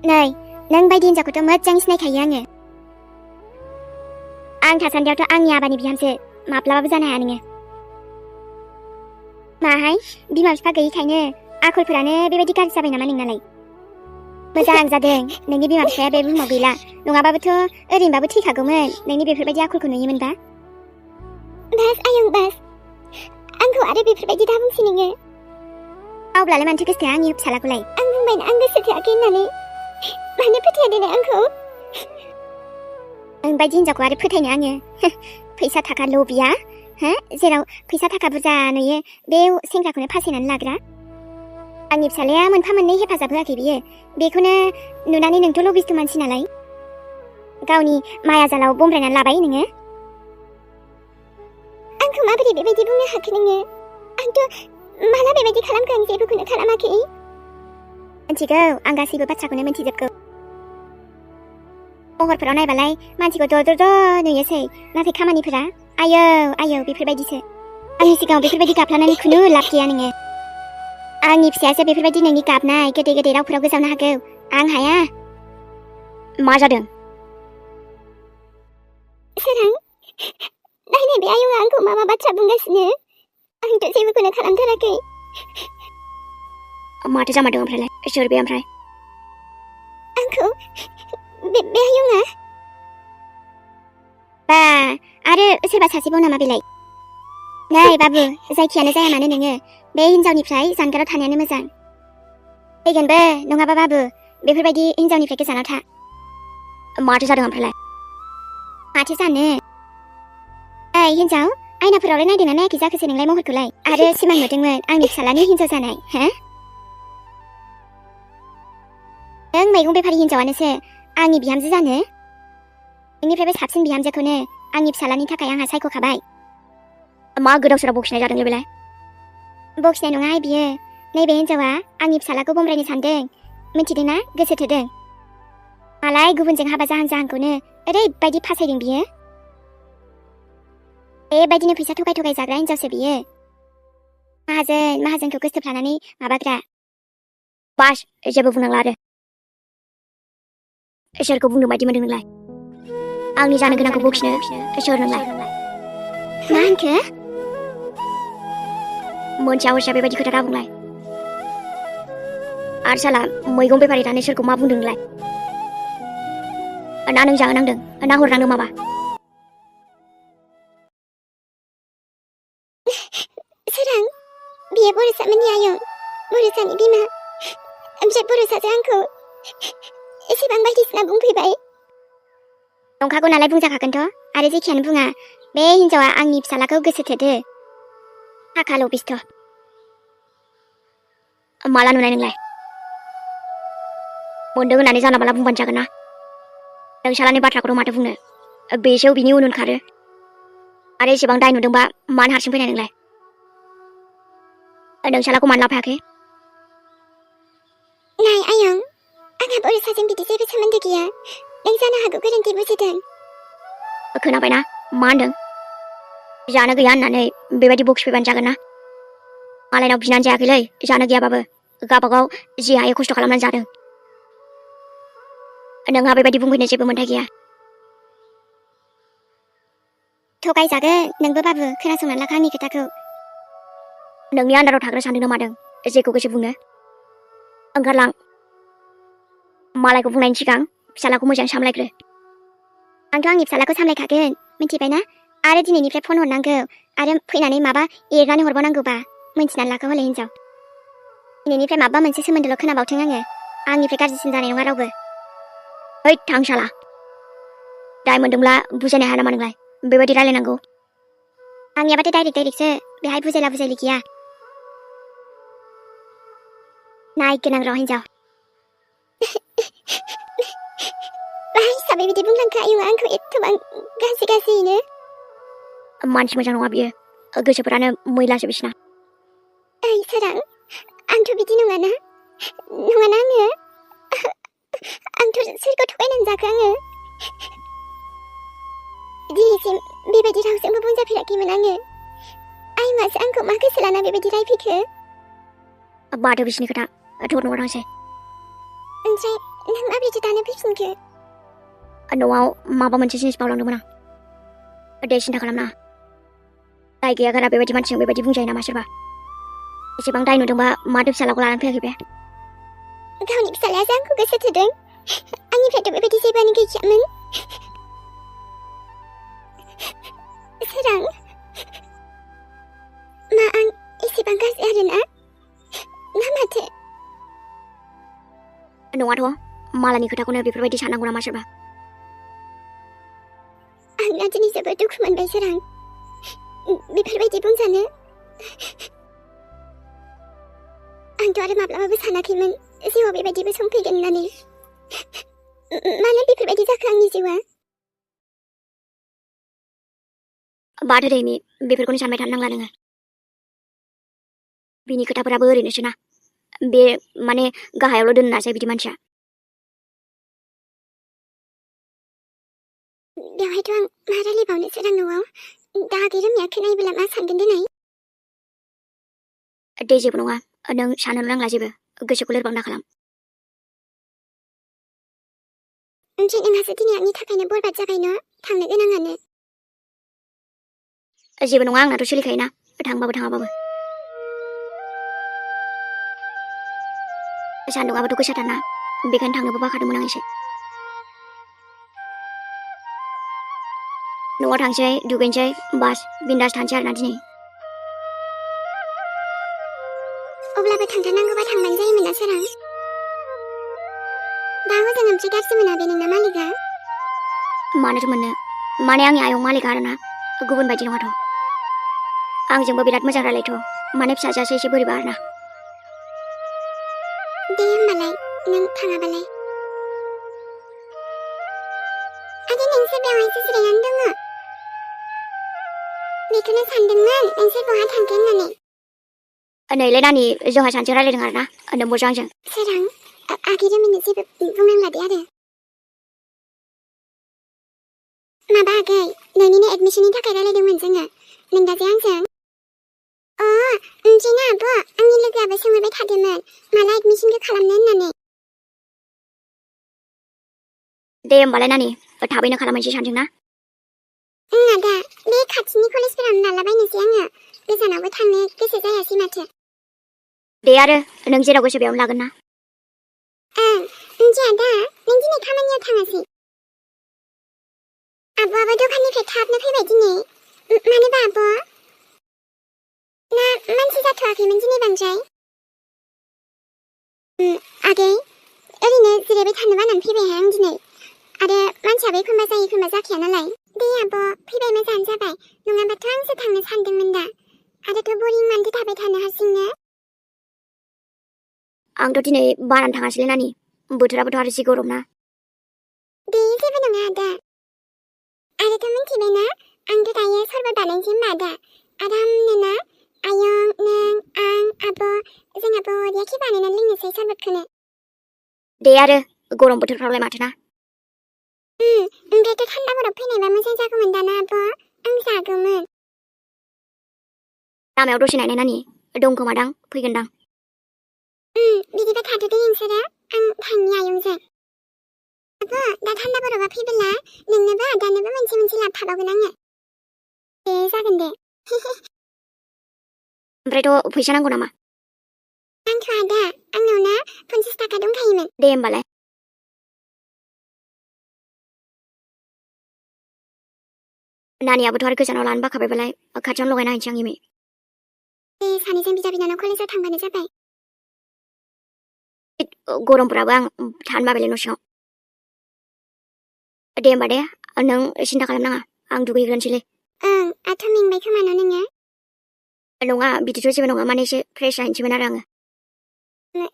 नै नों बायदि हिनजावखौथ' मोजां सिनायखायो आङो। आं थासान्दियावथ' आंनि आबानि बिहामजो माब्लाबाबो जानो हाया नोङो। माहाय बिमा बिफा गैयिखायनो आखलफोरानो बेबायदि गाज्रि जाबाय नामा नोंनालाय? मोजां जादों नोंनि बिमा बिफाया बे बुहुमाव गैला, नङाबाबोथ' ओरैनोबाबो थैखागौमोन नोंनि बेफोरबायदि आखलखौ नुयोमोनबा। बास आयं बास, आंखौ आरो बेफोरबायदि दा बुंसै नोङो। अब्लालाय मानोथो गोसोथोआ आंनि फिसालाखौलाय? आं बुंबायना आं गोसोथोआखै होननानै, मानो फोथाया देलाय आंखौ? नोंबायदि हिनजावखौ आरो फोथायनो आङो फैसा थाखा लबिया, जेराव फैसा थाखा बुरजा नुयो बे सेंग्राखौनो फासायनानै लाग्रा। आंनि फिसालाया मोनफा मोननै हेफाजाब होआखै बियो, बेखौनो नुनानै नोंथ' लबिस्थ मानसि नालाय गावनि माया जालाव बमब्रायनानै लाबाय नोङो। आंखौ माबोरै बेबायदि बुंनो हाखो नोङो? आंथ' माला बेबायदि खालामखो? आं जेबोखौनो खालामाखै। मिथिगौ, आं गासैबो बाथ्राखौनो मिथिजोबगौ। महरफोराव नायबालाय मानसिखौ ज' नुयोसै, नाथाय खामानिफोरा आयौ बेफोरबायदिसो। आंनि सिगाङाव बेफोरबायदि गाबलानानै खुनु लाब गैया नोङो। आंनि फिसायासो बेफोरबायदि नोंनि गाबनाय गोदै रावफोराव गोजावनो हागौ, आं हाया। मा जादों? सोरां, नायनाय बे आयंआ आंखौ मा बाथ्रा बुंगासिनो। आंथ' जेबोखौनो खालामथाराखै। माथो जामारदों ओमफ्रायलाय? सोर बे ओमफ्राय? आंखौ बे आयंआ? बा आरो सोरबा सासेबाव नामा बेलाय? नै बाबु, जायखियानो जाया मानो नोङो बे हिनजावनिफ्राय जानगाराव थानायानो मोजां। फैगोनबो नङाबा बाबु, बेफोरबायदि हिनजावनिफ्राय गोजानाव था। माथो जादों ओमफ्रायलाय? माथो जानो? ओइ हिनजाव, आयनाफोरावलाय नायदोंना नायाखै जाखोसै नोंलाय महरखौलाय? आरो सिमां नुदोंमोन आंनि फिसालानि हिनजाव जानाय, नों मैगं बेफारि हिनजावानोसो आंनि बिहामजो जानो? नोंनिफ्रायबो साबसिन बिहामजोखौनो आंनि फिसालानि थाखाय आंहा सायख'खाबाय। मा गोदाव सोराव बखिनाय जादों बेलाय? बखिनाय नङा बियो, नैबे हिनजावा आंनि फिसालाखौ बमब्रायनो सानदों, मिथिदोंना? गोसो थोदों। मालाय गुबुनजों हाबा जाहांखौनो ओरैबायदि फासायदों बियो। बेबायदिनो फैसा थगाय जाग्रा हिनजावसो बियो। माहाजोनखौ गोसोफ्लानानै माबाग्रा। बास, जेबो बुंनांला आरो। सोरखौ बुंदों बायदि मोनदों नोंलाय? आंनि जानो गोनांखौ बखिनो सोर नोंलाय? मा होनखो? मोनथिया हरसिया बेबायदि खोथा दाबुंलाय। आरो साला मैगं बेफारि दानो सोरखौ मा बुंदों नोंलाय? ना नों जानो नांदों, ना हरनांदों माबा? सोरां, बियो बर'सामोननि आयं, बर'सानि बिमा। ओमफ्राय बर'साजों आंखौ एसेबां बायदिसिना बुंफैबाय। नंखागौ नालाय बुंजाखागोनथ', आरो जेखियानो बुङा बे हिनजावा आंनि फिसालाखौ गोसो थोदो। थाखा लबिस्थ। माला नुनाय नोंलाय? मोनदों होननानै जानला माला बुंबानो जागोन ना? नोंसालानि बाथ्राखौथ' माथो बुंनो, बेसो बिनि उन खारो। आरो एसेबां दाय नुदोंबा मानो हारसिं फैनाय नोंलाय? नोंसालाखौ मानो लाफायाखै? नाय आयं, आंहा बर'साजों बिदि जेबो सोमोन्दो गैया। नों जानो हागौ गोरोन्थि बुजिदों। खोनाबायना मा होनदों? जानो गैया होननानै बेबायदि बखिफैबानो जागोन ना? मालायनाव बिनानै जायाखैलै, जानो गैयाबाबो गावबागाव जि हायो खस्थ' खालामनानै जादों। नोंहा बेबायदि बुंफैनो जेबो मोन्थाय गैया। थगायजागोन नोंबो बाबु, खोनासंनानै लाखा आंनि खोथाखौ। नोंनि आन्दाराव थाग्रा सानदों ना मादों? जेखौ गोसो बुंनो ओंखारलां। मालायखौ बुंनायनि सिगां फिसालाखौ मोजां सामलायग्रो। आंथ' आंनि फिसालाखौ सामलायखागोन, मिथिबायना? आरो दिनैनिफ्राय फन हरनांगौ आरो फैनानै माबा एरनानै हरबावनांगौबा मिन्थिनानै लाखो हले हिनजाव। दिनैनिफ्राय माबा मोनसे सोमोन्दोल' खोनाबावथों आङो, आंनिफ्राय गाज्रिसिन जानाय नङा रावबो। हैद थां शाला, दाय मोनदोंब्ला बुजायनो हाया नामा नोंलाय? बेबायदि रायलायनांगौ। आंनियाबाथाय डाइरेक्टसो, बेहाय बुजायला बुजायलि गैया। नाय गोनां र' हिनजाव। मा हिसाबै बिदि बुंलांखो आयंआ आंखौ एथ'बां गाज्रियैनो? मानसि मोजां नङा बियो, गोसोफोरानो मैलासो बिसिना। ओइ सोरां, आंथ' बिदि नङाना आङो? आंथ' सोरखौ थगायनानै जाखो आङो? दिनैसिम बेबायदि रावजोंबो बुंजाफेराखैमोन आङो। आयंआसो आंखौ मा गोसो लाना बेबायदि रायफैखो? बाथौ बिसिनि खोथा, थर न'आव थांसै। ओमफ्राय नों माबोरैथो दानो फैफिनखो? न'आव माबा मोनसे जिनिस बावलांदोंमोन आं। दे सिन्था खालामनाङा। दाय गैया गारा बेबायदि मानसिजों बेबायदि बुंजायो नामा सोरबा? एसेबां दाय नुदोंबा माथो फिसालाखौ लानानै फैयाखै बे? गावनि फिसालायासो आंखौ गोसो थोदों। आंनिफ्रायथ' बेबायदि जेबोआनो गैखायामोन। सोरां, मा आं एसेबां गाज्रि आरोना? ना माथो? नङाथ', मालायनि खोथाखौनो बेफोरबायदि साननांगौ नामा सोरबा? आंना दिनै जोबोद दुखु मोनबाय सोरां। बेफोरबायदि बुंजानो। आंथ' आरो माब्लाबाबो सानाखैमोन जिउआव बेबायदिबो सम फैगोन होननानै। मानो बेफोरबायदि जाखो आंनि जिउआ? बाद हो दैनि, बेफोरखौनो सानबाय थानो नांला नोङो। बिनि खोथाफोराबो ओरैनोसो ना। बे माने गाहायावल' दोननो नाजायो बिदि मानसिया। बेवहायथ' आं मा रायलायबावनो सोरां न'आव। दा आगै रमाया खोनायोब्ला मा सानगोन देनाय? दे जेबो नङा, नों साननो नांला जेबो। गोसोखौ लोरबां दाखालाम। ओमफ्राय नोंहासो दिनै आंनि थाखायनो बरबाद जाबाय न'? थांनो गोनाङानो। जेबो नङा, आंनाथ' सोलिखायोना, थांबाबो थाङाबाबो। सान्दुंआबोथ' गोसाथारना, बेखायनो थांनोबो बाखादोंमोन आं एसे। न'आव थांसै, दुगैनोसै, बास बिन्दास थानोसै आरोना दिनै। अब्लाबो थांथारनांगौबा थांबानो जायोमोन ना सोरां? दा हजों ओमफ्राय गाज्रि मोना बे नोंना मालिकआ? मानोथो मोननो, माने आंनि आयं मालिकआ आरोना, गुबुन बायदि नङाथ'। आंजोंबो बिराद मोजां रायलायोथ', माने फिसाजोआसो एसे बोरैबा आरोना। दे होमबालाय, नों थाङाबालाय। आदै नोंसोर बेवहायसो जिरायनानै दङ। बेखौनो सानदोंमोन नोंसोर बहा थांखो होननानै। नैलै नानि, जोंहा सानैजों रायलायदों आरोना, नोंबोजों आंजों। सोरां, आगै रोमिनो जेबो बुंनांला दे आरो। माबा आगै, नोंनिनो एडमिसननि थाखाय रायलायदोंमोन जोङो, नोंदाजों आंजों। ओमफ्राय ना आब', आंनि लोगोआबो सोंहरबाय थादोंमोन माला एडमिसनखौ खालामनो होननानै। दे होमबालाय नानि, थाबैनो खालामनोसै सानैजों ना? आदा, बे खाथिनि कलेजफोरावनो लालाबायनोसै आङो। गोजानावबो थांनो गोसो जायासै माथो। दे आरो, नों जेराव गोसो बेयावनो लागोन ना। ओमफ्राय आदा, नों दिनै खामानियाव थाङासै? आब'आबो दखाननिफ्राय थाबनो फैबाय दिनै। मानोबा आब'? ना मानसि जाथ'आखैमोन दिनै बांद्राय? आगै, ओरैनो जिरायबाय थानो बानानै फैबायहाय आं दिनै। आरो मानसियाबो एखमबा जायो एखमबा जाखाया नालाय। दे आब', फैबाय मोजाङानो जाबाय। नङाबाथ' आंसो थांनो सानदोंमोन दा। आरोथ' बरिं मानोथो थाबाय थानो हारसिंनो? आंथ' दिनै बानानै थाङासैलै नानि, बोथोराबोथ' आरो जि गरम ना। दे जेबो नङा आदा। आरोथ' मिन्थिबायना, आंथ' दायो सरबत बानायनोसै होनबा आदा। आरामनो ना, आयं, नों, आं, आब', जोंहा बरियाखि बानायनानै लोंनोसै सरबतखौनो। दे आरो, गरम बोथोरफ्रावलाय माथो ना। ओमफ्रायथ' थान्दा बरफ फैनायबा मोजां जागौमोन दाना आब', आं जागौमोन। लामायाव दसे नायनाय नानि, दं खोमादां, फैगोनदां। बिदिबा थाथ'दो नोंसोरो, आं थांनि आयंजों। आब', दा थान्दा बरफआ फैबोला नोंनोबो आदानोबो मोनसे मोनसे लाबोफाबावगोन आङो। दे जागोन दे। ओमफ्रायथ' फैसा नांगौ नामा? नांथ' आदा, आंनाव ना 50 थाखा दंखायोमोन। दे होमबालाय। नानियाबोथ' आरो गोजानाव लानो बाखाबायबालाय, खाथियावनो लगायना हैनोसै आं इमै। दे सानैजों बिदा बिनानाव कलेजाव थांबानो जाबाय। गरमफोराबो आं थानो बाबायलै न' सिङाव। दे होमबा दे, नों सिन्था खालामनाङा, आं दुगैग्रोनोसैलै। आथ' मेंबाय खोमा न' नोङो? नङा, बिदिथ' जेबो नङा, माने एसे फ्रेश जाहैनोसैमोन आरो आङो।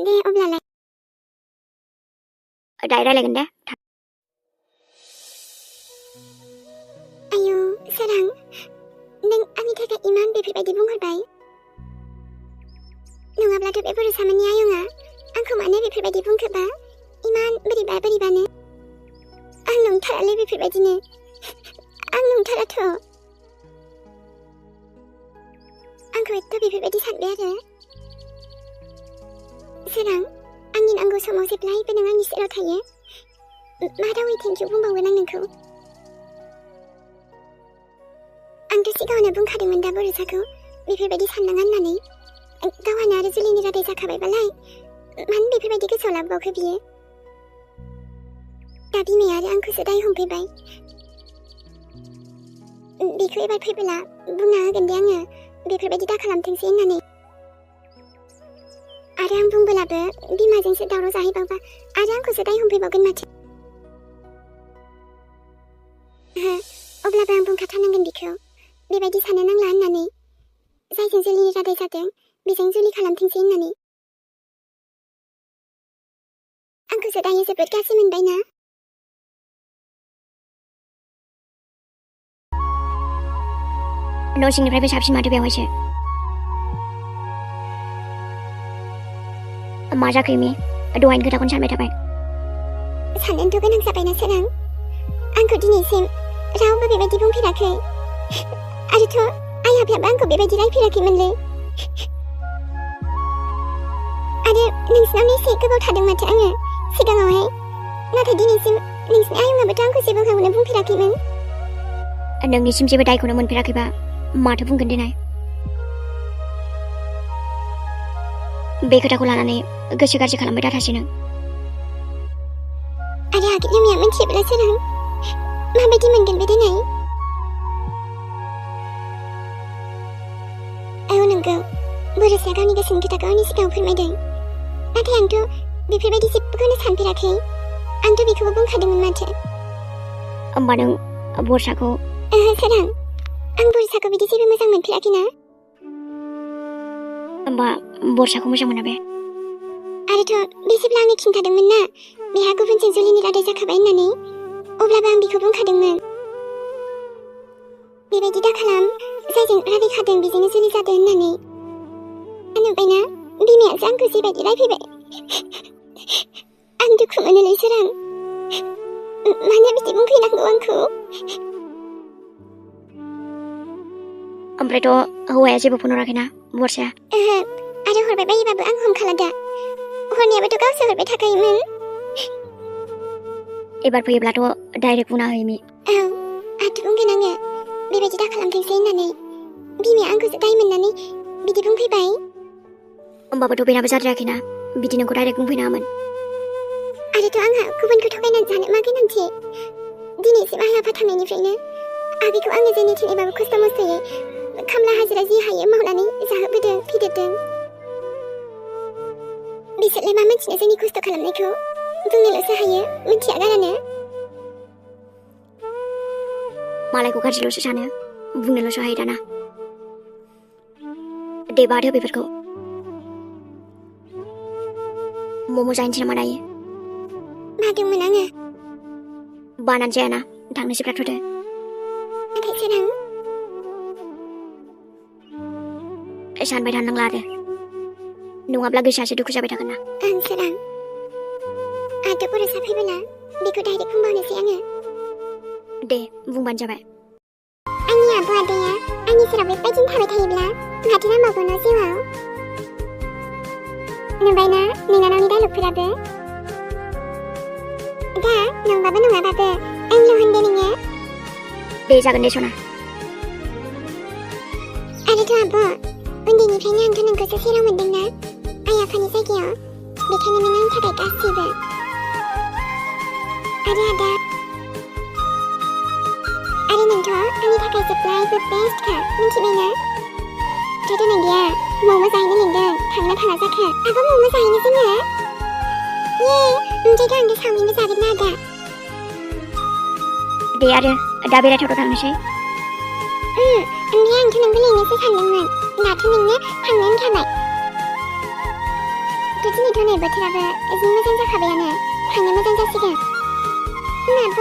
दे अब्लालाय। दाहाय रायलायगोन दे। आयौ सोरां, नों आंनि थाखाय इमान बेफोरबायदि बुंहरबाय। नङाब्लाथ' बे बर'सामोननि आयंआ आंखौ मानो बेफोरबायदि बुंखोबा? इमान बोरैबा बोरैबानो। आं नंथारालै बेफोरबायदिनो। आं नंथाराथ'। आंखौ एथ' बेफोरबायदि सानबाय आरो। सोरां, आंनि नांगौ समाव जेब्लायबो नों आंनि सेराव थायो। मा रावै थेंक इउ बुंबावगोन आं नोंखौ। आंथ' सिगाङावनो बुंखादोंमोन दा बरसाखौ बेफोरबायदि साननाङा होननानै। गावहानो आरो जुलिनि रादाय जाखाबायबालाय मानो बेफोरबायदि गोसोआव लाबोबावखो बियो। दा बिमाया आरो आंखौसो दाय हमफैबाय। बेखौ एबार फैबोला बुंना होगोन दे आङो बेफोरबायदि दा खालामथोंसै होननानै। आरो आं बुंबोलाबो बिमाजोंसो दावराव जाहैबावबा आरो आंखौसो दाय हमफैबावगोन माथो। अब्लाबो आं बुंखाथारनांगोन बिखौ बेबायदि साननो नांला होननानै। जायजों जुलिनि रादाय जादों बेजों जुलि खालामथोंसै होननानै। आंखौसो दायो जोबोद गाज्रि मोनबाय ना। न' सिंनिफ्रायबो साबसिन माथो बेवहायसो। मा जाखो एमि? दहायनि खोथाखौनो सानबाय थाबाय। साननोथ' गोनां जाबायना सोरां। आंखौ दिनैसिम रावबो बेबायदि बुंफेराखै। आरोथ' आइ आफायाबो आंखौ बेबायदि रायफेराखैमोनलै। आरो नोंसिनावनो एसे गोबाव थादों माथो आङो सिगाङावहाय। नाथाय दिनैसिम नोंसिनि आयंआबोथ' आंखौ जेबो रावखौनो बुंफेराखैमोन। नोंनिसिम जेबो दायखौनो मोनफेराखैबा माथो बुंगोन देनाय। बे खोथाखौ लानानै गोसो गाज्रि खालामबाय दाथासै नों। आरो आगै बिमाया मिथियोब्ला सोरां माबायदि मोनगोन बे देनाय। औ नंगौ बरसाया गावनि गोसोनि खोथाखौ आंनि सिगाङाव फोरमायदों। नाथाय आंथ' बेफोरबायदि जेबोखौनो सानफेराखै। आंथ' बेखौबो बुंखादोंमोन माथो। होमबा नों बरसाखौ सोरां आं बरसाखौ बिदि जेबो मोजां मोनफेराखैना। होमबा बरसाखौ मोजां मोना बे? आरोथ' बे जेब्ला आंनो खिन्थादोंमोन ना बेहा गुबुनजों जुलिनि रादाय जाखाबाय होननानै, अब्लाबो आं बेखौ बुंखादोंमोन बेबायदि दा खालाम जायजों रादाय खादों बेजोंनो जुलि जादों होननानै। नुबायना बिमायासो आंखौ जेबायदि रायफैबाय। आं दुखु मोनोलै सोरां। मानो बिदि बुंफैनांगौ आंखौ? ओमफ्रायथ' हौवाया जेबो फन हराखैना बरसाया? आरो हरबाय बायोबाबो आं हमखाला दा। हरनायाबोथ' गावसो हरबाय थाखायोमोन। एबार फैयोब्लाथ' डाइरेक्ट बुंना हो एमि। औ आंथ' बुंगोन आङो बेबायदि दा खालामथोंसै होननानै। बिमाया आंखौसो दाय मोननानै बिदि बुंफैबाय। होमबाबोथ' बेनाबो जाद्रायाखैना बिदि नोंखौ डाइरेक्ट बुंफैनाङामोन। आरोथ' आंहा गुबुनखौ थगायनानै जानो मा गोनांथि? दिनैसिम आइ आफा थांनायनिफ्रायनो आगैखौ आङो जेने थेनेबाबो खस्थ' मस्थ'यै खामला हाजिरा जि हायो मावनानै जाहोबोदों फेदेरदों। बिसोरलाय मा मिथिनो जोंनि खस्थ' खालामनायखौ? बुंनोल'सो हायो मिथिया गारानो। मालायखौ गाज्रिल'सो सानो बुंनोल'सो हायो दाना। दे बाद हो बेफोरखौ। मम' जाहैनोसै नामा दायो? मादोंमोन आङो। बानानै जायाना थांनोसै ब्राथ'दो। नाथाय सोरां सानबाय थानो नांला आरो नङाब्ला गोसोआसो दुखु जाबाय थागोन ना। ओं सोरां आंथ' बरसा फैबोला बेखौ डाइरेक्ट बुंबावनोसै आङो। दे बुंबानो जाबाय। आंनि आब' आदैया आंनि सेराव बेबायदिनो थाबाय थायोब्ला माथो नांबावगौ जिउआव? नुबायना नोंनानावनि डायलगफोराबो। दा नंबाबो नङाबाबो आंल' होनदो नोङो। दे जागोन दे सना। आरोथ' आब' उन्दैनिफ्रायनो आंथ' नोंखौसो सेराव मोनदोंना आइ आफानि जायगायाव। बेखायनो नों आंनि थाखाय गासैबो। आरो आदा आरो नोंथ' आंनि थाखाय जेब्लायबो बेस्टखा मिथिबायना? थ' दोनै गैया मम' जाहैनो लिंदों थांना थाङा जाखो? आब' मम' जाहैनो जोङो? ओमफ्रायथ' आं दा चावमिनबो जागोन ना आदा। दे आरो दा बेरायथावथाव थांनोसै। ओमफ्राय आंथ' नोंखौ लिंनोसो सानदोंमोन दाथ' नोंनो थांनो होनखाबाय। थ' दिनैथ' नै बोथोराबो जि मोजां जाखाबायानो थांनो मोजां जासिगोन। आब'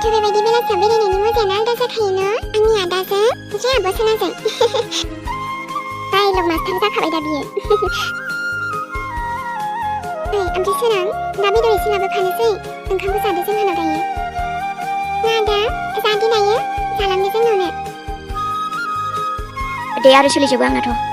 थ' बेबायदि बेलासियाव बेरायनायनि मजायानो आलदा जाखायो न' आंनि आदाजों ओमफ्राय आब' सनाजों। डायलग मास्टार जाखाबाय दा बियो। ओमफ्राय सोरां दा बेदर एसे लाबोफानोसै ओंखामबो जादो जोंहानाव दायो। ना आदा जादो दायो जालांदो जोंनावनो। दे आरो सोलिजोबो आंनाथ'।